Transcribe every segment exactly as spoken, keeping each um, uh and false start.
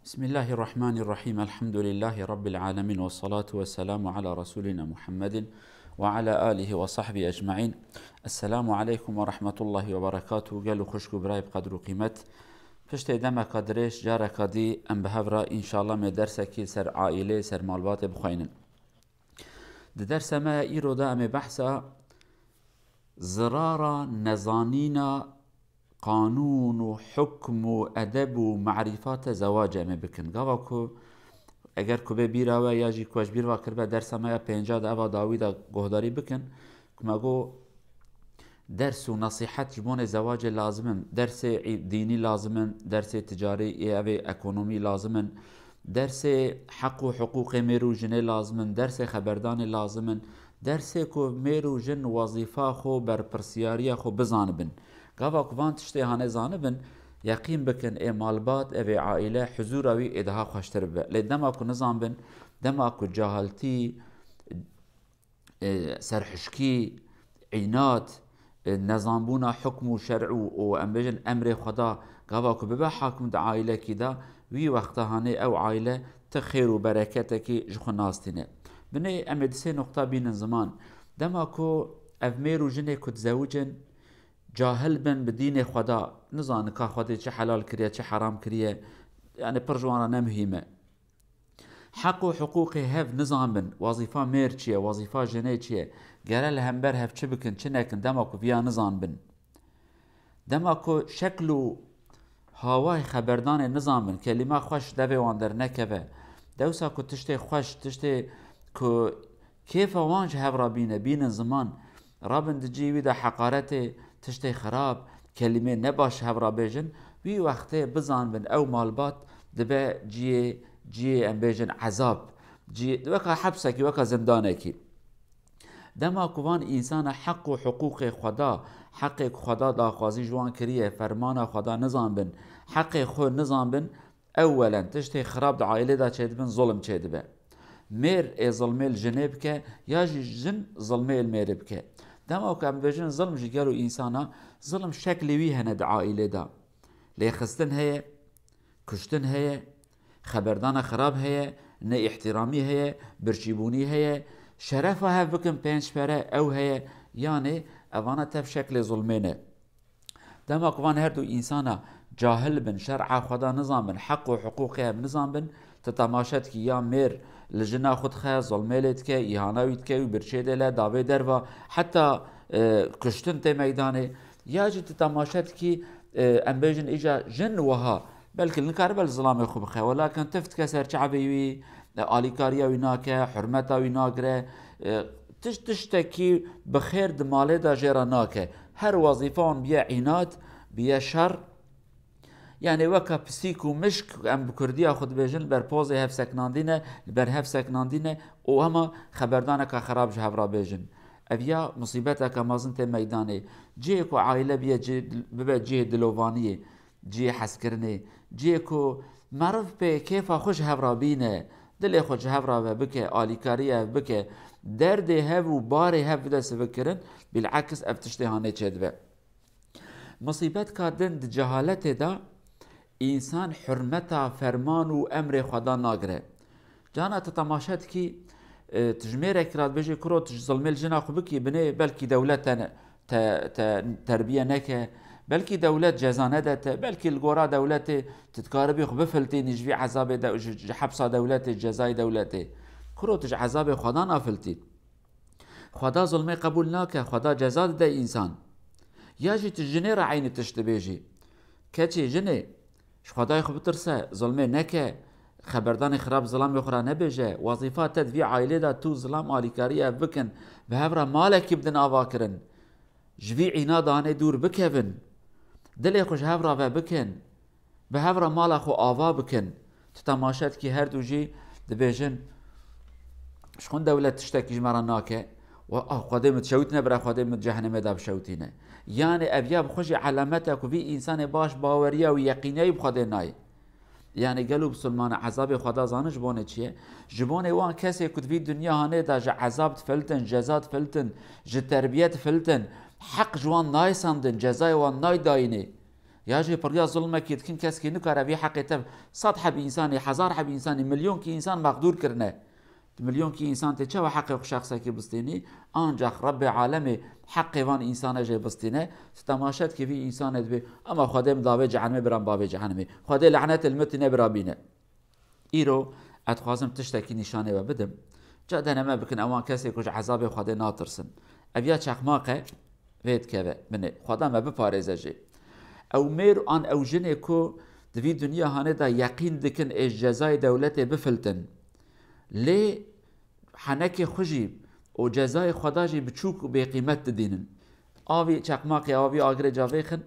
Bismillahirrahmanirrahim. Elhamdülillahi Rabbil alemin. Ve salatu ve selamu ala Resulina Muhammedin ve ala alihi ve sahbihi ecmain. Esselamu aleykum ve rahmetullahi ve berekatuhu. Gel û xwişk û birayê bi qedr û qîmet. Piştê demeka dirêj, careka dî em bi hev re înşallah mê dersekî ser aîlê, ser malbatê bixweynin. Di dersa me ya îro de em ê behsa zirara nezanîna qanûn û hukm û edeb û marîfata zewacê em ê bikin. Gava ku eger ku bê bîra we ya jî ku ez ji bîr ve kiribe dersa me ya pênca de eva dawî de guhdarî bikin, ku me got ders û nesîhet ji bonê zewacê lazim in, dersê î-, dînî lazim in, dersê ticarî ê evê ekonomî lazim in, dersê heq û hiqûqê mêr û jinê lazim in, dersê xeberdanê lazim in, dersê ku mêr û jin wezîfa xwe, berpirsiyariya xwe bizanibin. Gava ku van tiştê hane zanibin, yeqîn bikin ê malbat, evê aîle huzûra wî ê daha xweştir bibe. Lê dema ku nizanbin, dema ku cahiltî, e, serhişkî, înat, e, nezanbûna hukm û şer'û û em bêjin emrê Xweda gava ku bibe hakim di aîlekî de, wî wexta hanê ew aîle ti xêr û bereketekî ji xwe nastîne. Binê em ê di sê nuqta bînin ziman. Dema ku ev mêr û jinê ku dizewicin cahil bin bi dînê Xweda, nizanin ka Xwedê çi helal kiriye, çi heram kiriye, yani pir ji wan re ne muhîm e. Heq û hiqûqê hev nizanbin, wezîfa mêr çi ye, wezîfa jinê çi ye, gere li hember hev çi bikin, çi nekin, dema ku viya nizanbin. Dema ku şekl û hawayê xeberdanê nizanbin, kelîma xweş devê wan dernekeve. Dewsa ku tiştê xweş, tiştê ku kêfa wan ji hev re bîne, bînin ziman, rabin di cihê wî de heqaretê, tiştê xirab, kelîmê nebaş hev re bêjin, wî wextê bizanbin ew malbat dibe cihê, cihê em bêjin ezab. Cihê, weka hepsekî, weka zindanekî. Dema ku van însana heq û hiqûqê Xweda, heqê ku Xweda daxwazî ji wan kiriye, fermana Xweda nizanbin, heqê xwe nizanbin, ewwelen tiştê xirab di aîlê de çêdibin, zulm çêdibe. Mêr ê zilmê li jinê bike, ya jî jin zilmê li mêrê bike. Dema ku em dibêjin zilm ji gelo însana, zilm şeklê wî hene di aîlê de. Lêxistin heye, kuştin heye, xeberdana xirab heye, neîhtîramî heye, birçîbûnî heye, şerefa hev bikin pênc pere ew heye, yanê evana tev şeklê zulmê ne. Dema ku van her du însana cahil bin, şer'a Xweda nizanbin, heq û hiqûqê hev nizanbin, tu temaşe dikî ya mêr li jina xwe dixe, zilmê lê dike, îhana wî dike, wî birçê dêle, davê derva, heta, e, kuştin tê meydanê. Ya jî tu temaşe dikî, e, em bêjin îca jin wiha, belkî nikaribe li zilamê xwe bixe, welakin tif dike ser çavê wî, e, alîkariya wî nake, hurmeta wî nagire, e, tiş-, tiştekî bi xêr di malê de jê re nake. Her wezîfa wan biye înat, biye şer. Yanê weka pisîk û mişk, em bi kurdiya xwe dibêjin, li ber pozê hev seknandî ne, li ber hev seknandî ne û hema xeberdaneka xerab ji hev re bêjin. Ev ya musîbeteke mezin tê meydanê. Cihê ku aîle biye cih-, bibe cihê dilovaniyê, cihê hezkirinê, cihê ku meriv pê kêfa xwe ji hev re bîne, dilê xwe ji hev re ve bike, alîkariya hev bike, derdê hev û barê hev bide sivikkirin, bil'eks ev tiştê hanê çêdibe. Musîbetka din di cehaletê de însan hurmeta ferman û emrê Xweda nagire. Cana tu temaşe dikî, e, tu ji mêrekî re dibêjî, kuro, tu ji zilmê li jina xwe bikî, binê belkî dewlet te ne-, te, te terbiye neke, belkî dewlet ceza nede te, belkî li gora dewletê tu dikaribî xwe bifiltînî ji vî ezabê de, ji, ji hepsa dewletê, ji cezayê dewletê. Kuro, tu ji ezabê Xweda nafiltî. Xweda zulmê qebûl nake, Xweda ceza dide însan. Ya jî tu jinê re eynî tişt dibêjî. Keçê, jinê, ji Xwedayê xwe bitirse, zulmê neke, xeberdanê xirab zilamê xwe re nebêje, wezîfa te di vî aîlê de tu zilam alîkarî ev bikin, bi hev re malekî bidin avakirin. Ji vî înadanê dûr bikevin. Dilê xwe ji hev re ve bikin. Bi hev re mala xwe ava bikin. Tu temaşe dikî her du jî dibêjin, ji xwe dewlet tiştekî ji me re nake. We, ah, Xwedê min dişewitîne, bira Xwedê min di cehennemê de bişewitîne. Yanê ev ya bi xwe jî elamete ku vî însanê baş baweriya û yeqîniya wî bi Xwedê nayê. Yanê gelo bisilmana ezabê Xweda zanin ji bonê çi ye? Ji bonê wan kesê ku di vî dinya hanê de ji ezab difiltin, ceza difiltin, ji terbiye difiltin, heq ji wan nayê sandin, cezayê wan nayê dayînê. Ya jî piriya zulmekî dikin, keskî nikare vî heqê tev sed heb însanî, hezar heb însanî, milyonkî însan mexdûr kirine. Tu milyonkî însan tê çawa heqê xwe şexsekî bistînî? Ancax Rebbê alemê heqê van însane jê bistîne. Tu temaşe dikî vî însanê dibê, ama Xwedê min davê cehenimê biran bavê cehenimê. Xwedê lanet li min tîne bira bîne. Îro ez dixwazim tiştekî nîşanê we bidim. Ca deneme bikin ewan kesê ku ji ezabê Xwedê natirsin. Ev ya çeqmaqe vê dikeve binê. Xweda me biparêze jê. Ew mêr an ew jinê ku di vî dinya hanê de yeqîn dikin ê ji cezayê dewletê bifiltin. Lê henekê xwe jî û cezayê Xweda jî biçûk û bêqîmet didînin. Avî çeqmaqê avî agirê cavêxin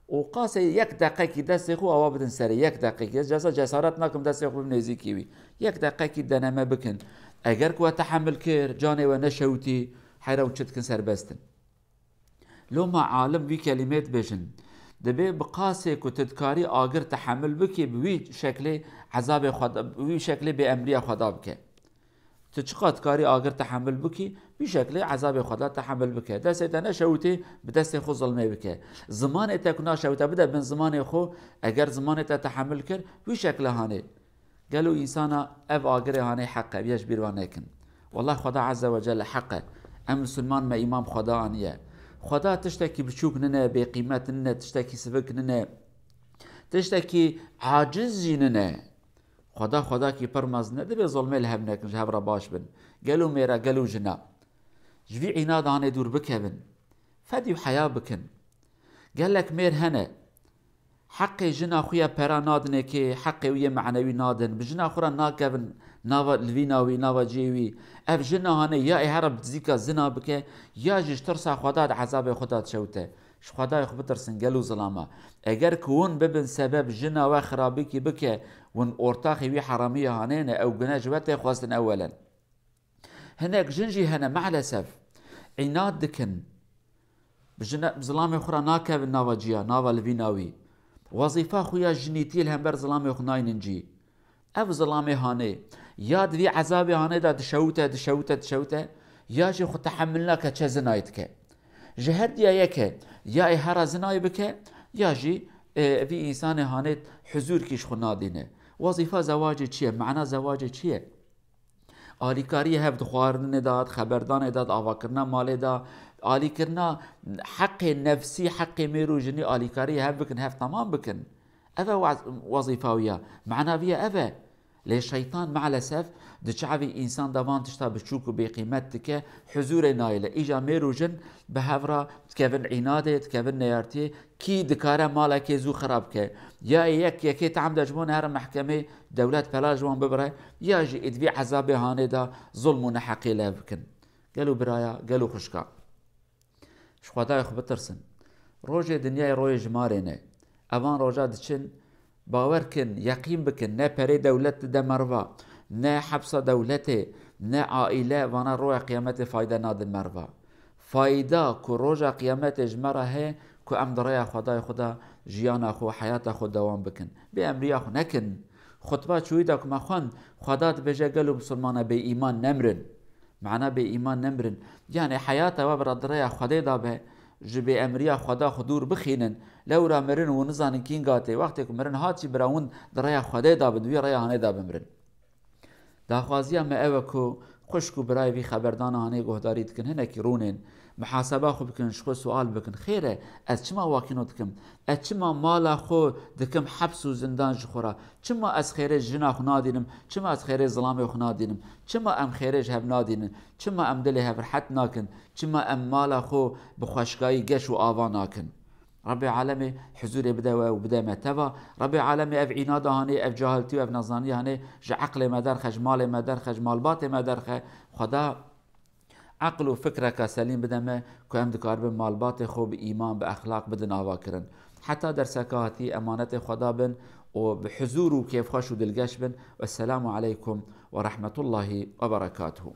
û qasê yek deqekî destê xwe awa bidin serê, yek deqekî. Ez ceza cesaret nakim destê xwe bim nêzîkî wî. Yek deqekî deneme bikin. Eger ku we tehemil kir, canê we neşewitî, heyra hûn çi dikin serbest in. Loma alim vî kelîmê dibêjin. Dibê bi qasê ku tu dikarî agir tehemil bikî, bi wî şeklê ezabê Xweda, bi wî şeklê bêemriya Xweda bike. Tu çiqas dikarî agir tehemil bikî, vî şeklê ezabê Xweda tehemil bike. Destê te neşewitê, bi destê xwe zilmê bike. Zimanê te ku naşewite bide bin zimanê xwe, eger zimanê te tehemil kir, vî şekle hanê. Gelo însana ev agirê hanê heq e, viya ji bîr ve nekin. Wallah Xweda Azze ve Celle heq e. Em misilman me îman bi Xweda aniye. Xweda tiştekî biçûk nine, bêqîmet nine, tiştekî sivik nine. Tiştekî aciz jî nine. Xweda Xwedakî pir mezin e, divê zilmê li hev nekin, ji hev re baş bin. Gelo mêra, gelo jina. Ji vî înadanê dûr bikevin. Fedî û heya bikin. Gelek mêr hene. Heqê jina xwe ya pera nadinê kê, heqê wî yê manewî nadin. Bi jina xwe re nakevin nava livîna wî, nava cihê wî. Ev jina hane ya ê here bi dizîka zina bike, ya jî ji tirsa Xweda di ezabê Xweda dişewite. Ji Xwedayê xwe bitirsin, gelo zilama. Eger ku hûn bibin sebeb jina we xirabîkî bike, hûn ortaxê wî heramiya hanê ne, ew gune ji we tê xwestin ewelen. Hinek jin jî hene, meelesef, înad dikin. Bi jina, bi zilamê xwe re nakevin nava ciya, nava livîna wî. Wezîfa xwe ya jinîtiyê li hember zilamê xwe naynin cî. Ev zilamê hanê, ya di vî ezabê hanê de dişewite, dişewite, dişewite, ya jî xwe tehemil nake çe zinayê dike. Ji her diya yek e, ya ê hera zinayê bike, ya jî, e, vî însanê hanê huzûrkî ji xwe nadîne. Wezîfa zewacê çi ye? Mana zewacê çi ye? Alîkariyê hev di xwarinê de, di xeberdanê de, di avakirina malê de, alîkirina heqê nefsî, heqê mêr û jinî alîkariyê hev bikin, hev temam bikin. Ev e waz-, wezîfa wî ya. Mana vî ye ev e. Lê şeytan maalesef di çavê însan de van tişta biçûk û bêqîmet dike, huzûrê nayêle. Îja mêr û jin bi hev re dikevin înadê, dikevin neyartiyê. Kî dikare malekê zû xirab ke? Ya ê yek yekê tam de ji bo neherin mehkemê, dewlet pela ji wan bibire, ya jî êdivî ezabê hanê de zulm û neheqê lev bikin. Gelo biraya, gelo xwişka. Ji Xwedayê xwe bitirsin. Rojê dinyayê royê jimarê ne. Evan roja diçin, bawer kin, yeqîn bikin, ne perê dewlet dide meriva, ne hepsa dewletê, ne aîle, vana roya qiyametê fayde nadin meriva. Fayda ku roja qiyametê ji me re heye, ku em di rêya Xwedayê xwe de jiyana xwe, heyata xwe dewam bikin. Bê emriya xwe nekin. Xutba çûyî de ku me xwend, Xweda dibêje gelo misilmana bê îman nemirin. Mana bê îman nemirin. Yanî heyata we bira di rêya Xwedê de be, ji bê emriya Xweda xwe dûr bixînin. Lewra mirin û nizanin kînga tê. Wextê ku mirin hat jî bira hûn di rêya Xwedê de bin, di wî rêya hanê de bimirin. Daxwaziya me ew e ku xwişk û birayê vî xeberdana hanê guhdarî dikin, hinekî rûnên, muhaseba xwe bikin, ji xwe sual bikin, xêr e, ez çima wakîno dikim? Ez çima mala xwe dikim heps û zindan ji xwe re? Çima ez xêrê ji jina xwe nadînim? Çima ez xêrê zilamê xwe nadînim? Çima em xêrê ji hev nadînin? Çima em dilê hev rihet nakin? Çima em mala xwe bi xweşkayî geş û ava nakin? Rebê alemê huzûrê bide we û bide me teva. Rebê alemê ev înada hanê, ev cahiltî û ev nezaniya hanê ji eqlê me derxe, ji malê me derxe, ji malbatê me derxe. Xweda eql û fikreka selîm bide me ku em dikaribin malbatê xwe bi îman, bi exlaq bidin avakirin. Heta derseka hatî emanetê Xweda bin û bi huzûr û kêfxweş û dilgeş bin. Wesselamu aleykum ve rahmetullahi ve berekatuhu.